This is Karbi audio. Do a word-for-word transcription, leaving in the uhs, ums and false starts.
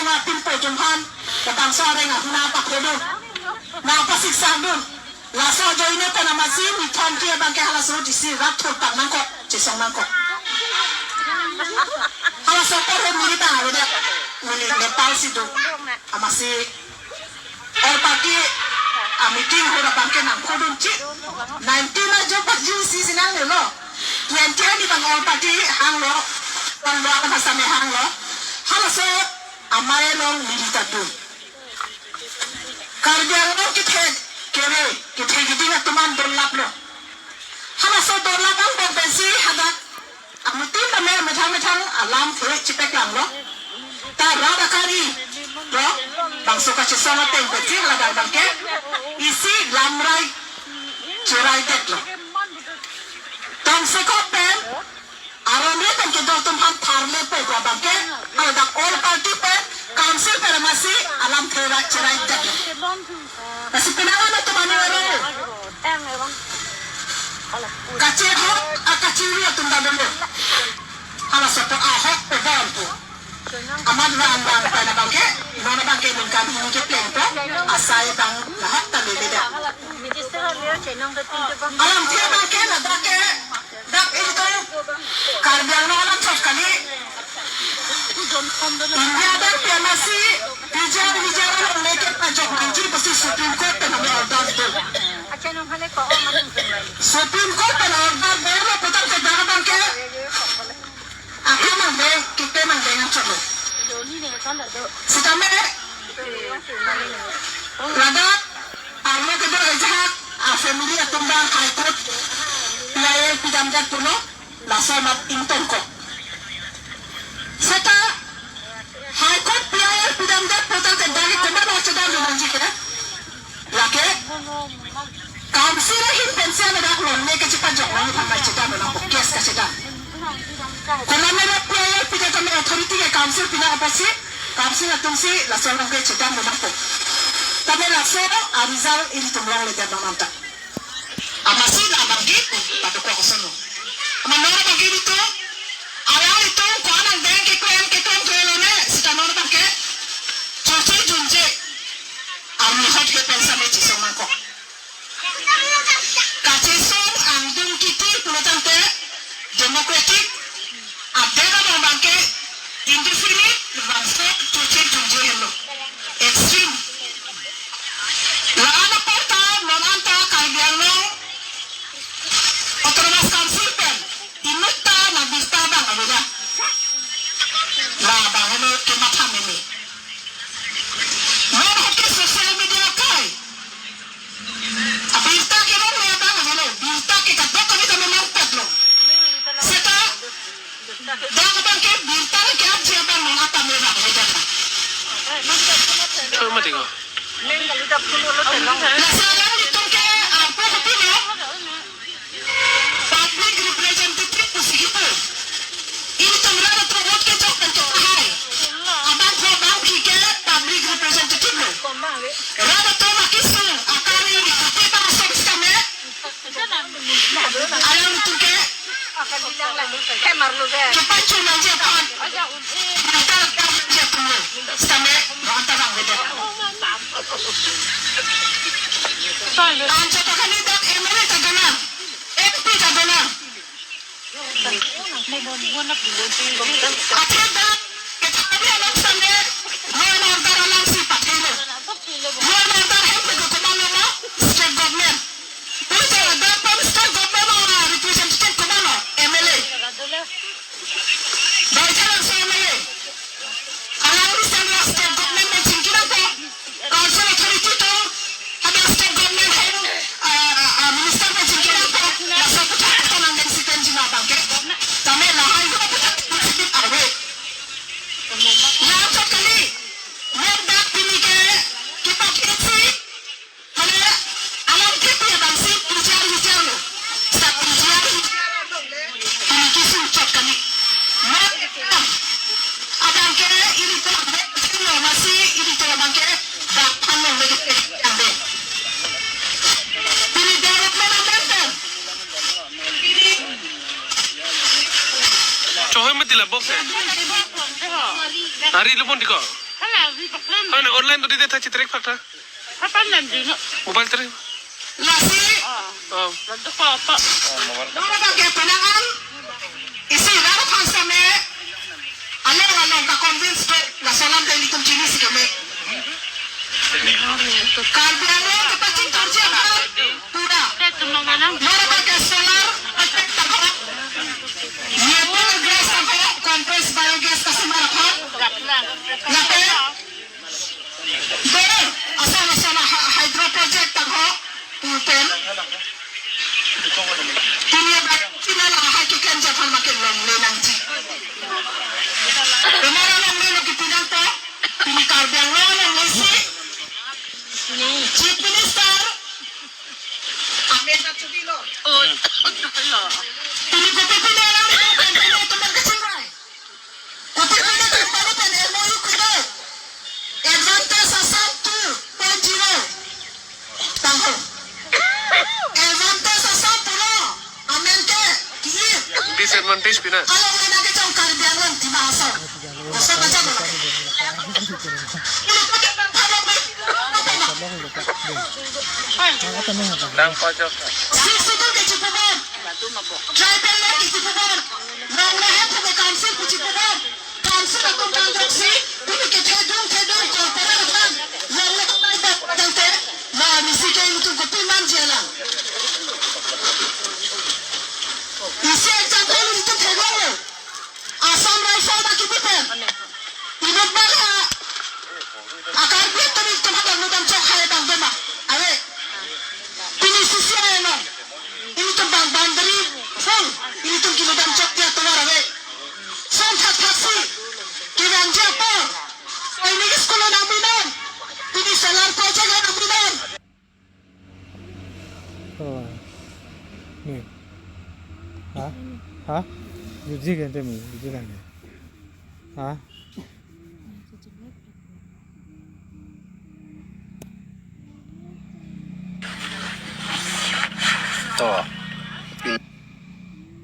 Apin po jumhan, labangso areng ahuna paphedun. Nangpasiksakdun. Laso ajoine pen amatsi nithom ke abangke halaso ahut isi rat thurpak nangkok, chesong nangkok. Halaso apor ho neli bang avedet. Neli Nepal si do. Amatsi all party a-meeting ahut abangke nangphodunji. Nineteen ajo party isi si nanglelo. Twenty ani bang all party hanglo. Hanglo, apa same hanglo. Halaso amei along neli ta dun. Karbi Anglong kethe kere, kethe keding atum an dolaplo. Halaso dolap angbong pensi hadak amutin tame methang methang alamthe chipeklanglo. Ta rat akari lo, bangso kachesong ateng pensi hala dak abangke isi lamrai cheraidetlo. Tongsekot pen aron re pen kedo atum aphan tharle po pu abangke, haladak all party pen, council pen amatsi alamthe ra cheraidetlo. Lasi penang an atum anu ero. Kachehok, a, kachiri atum ta dolo. Halaso apor ahok po bon po. Amat vang vang pen abangke, non abangke ningkan hini keplengpo, asai abang lahok ta levedet. Alamthe abangke ladak ke, dak ilitum Karbi Anglong alam chot kali. India dak P M C, P G R, V G R alongle kepajok nangji pusi Supreme Court pen nang order do. Supreme Court pen order do lo putangte dak abangke akam angdeng, kekle angdeng anchotlo. Sitame ladak arlo kedo ajahak a-family atum abang High Court P I L pidamdet pulo, laso amat ingtongkok. Seta High Court P I L pidamdet putangte dak ke komatlo chedamdun nangji ke? Lake council ahin pensi ladak longle kachepajok nangji aphan mai chedamdun nangpo, case kachedam. Komatlo P I L pidet tame authority ke council pinang apotsi, council atumsi laso along ke chedamdun nangpo. Tame laso a-result ilitum longledet non anta. Amatsi la abangke padokok ason lo. Amat non abangke ilitum, alanglitum ko-an angdeng keklem keklem klem lone, sita non abangke choche junje arni hot ke pen same chesong nangkok. Kachesong angdeng kiti pulotangte democratic adet along abangke indefinite bangso choche junje henlo. Extreme. La-an apor ta non anta Karbi Anglong Autonomous Council pen inut ta nang birta abang avedet. La abang henlo kematha meme. Non ahut ke social media akai abirta kelongle abang avelo, birta ke kadokave ta memang petlo. Seta dak abangke birta ke-arji abang non anta me abang avedet. Chor mati ko. Laso alanglitum ke arpu kopi lo? Public representative pusi kipu. Ilitum rat atum vote kechok pen kepahai. Abang ko abang ke public representative lo. Rat atum akesung akari ri kopi bang ason sitame alanglitum ke kepachun nangji aphan, nangta nangji aphan lo. Sitame non anta abang avedet. Anchot kali dak M L A ta donang, M P ta donang. Athe dak kethari along sitame law and order alangsi pathelo. Law and order hem kedo komatlo ma? State government. Pulsa dak pen state government a-representative komatlo? M L A. Baithalangso M L A. Alangli sitame state government pen chingki nangpo. Council authority atum, ada state government hem, ah, ah, minister pen chingki nangpo. Laso aputhak atum angdeng si tenji ma abangke. Tame lahai ho aputhak si ave. La anchot kali. Ladak pini ke kepakitsi. Hale, alam kepi abangsi P G R V G R lo. Seta P G R V G R pini kesung chot kali. Ma, abangke ilitum lo, amatsi ilitum abangke dak aphan longle ke angdeng. Pini development angdeng pen. Chohoi mati la box. Ari lupon diko. Ano online to dide tha chitrik phak tha. Apa nanti no? Mobile trik. Lasi. Ah. Oh. Nanti apa apa? Dora bagi penangan. Isi rara phang same. Along along ka convince ke la salam dari tum chini si keme. Karbi Anglong kepachingthurji aphan pura. Dora bagi solar effect tangkap. Ye pura gas tangkap, compressed biogas kasumar aphan. Lapen Dere, asal asal ha-, hydro project tangho, pulpen. Pini abang China lahai keklem aphan makin longle nangji. Bemar longle lo kipinang to, pini Karbi Anglong longle si. Chief Minister, Ahmed Natsubi lo. Oh, oh, lo. Pini kopi pini alam itu, pini itu merkecil, Rai. Kopi pini company pen M O U kedo. Advantage Assam two point zero. Tangho. Advantage Assam pulo. Amen ke. Ki. Disadvantage pina. Kalau mana ke jong Karbi Anglong di bahasa. Bahasa baca mana? Dang pajak. Six itu ke cukup. Tribal land isi pubor. Longle hem pube council pu chipubor. Council atum bang doksi, pini ke thedung, thedung, corporate aphan. Longle pu bai dak dangte, la misi ke ilitum kopi manji alam. Isi example ilitum thedung lo. Assam Rifle dak kipi pen. Inut bang ha. Akar bit tumi tum ha bang nudam chok hai bang doma. Ave. Pini sisi ai no. Ilitum bang boundary full. Ilitum kinudam chok dia tovar ave. Som thak thak si. Kevangji apor. Sainik school nangbinon. Pini solar project nangbinon. Oh. Ni. Ha? Ha? Yuji kan temi, yuji kan. Ha? To.